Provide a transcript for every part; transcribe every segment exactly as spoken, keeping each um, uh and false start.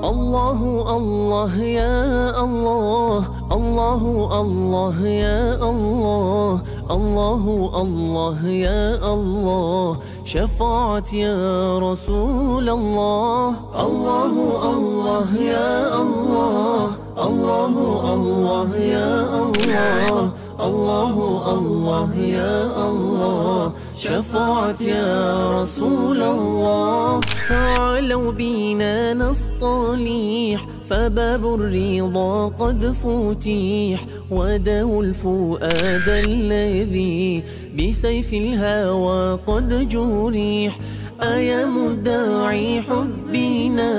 الله الله يا الله، الله الله يا الله، الله الله يا الله، شفاعة يا رسول الله. الله الله يا الله، الله الله يا الله، الله الله يا الله، شفاعة يا رسول الله. تعالوا بينا نستليح، فباب الرضا قد فتح، وداووا الفؤاد الذي بسيف الهوى قد جرح. أيا مدعي حبنا،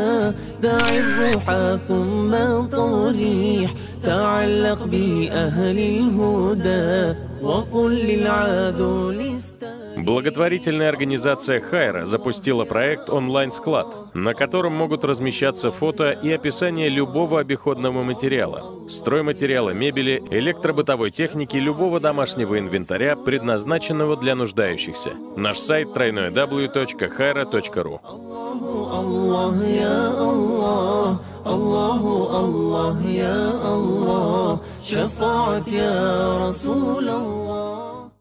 دع الروح ثم طريح، تعلق بأهل الهدى، وقل للعدو استنح. Благотворительная организация «Хайра» запустила проект «Онлайн-склад», на котором могут размещаться фото и описание любого обиходного материала: стройматериала, мебели, электробытовой техники, любого домашнего инвентаря, предназначенного для нуждающихся. Наш сайт: тройное дабл ю точка хайра точка ру. الله الله يا الله، الله الله يا الله، شفاعة يا رسول الله.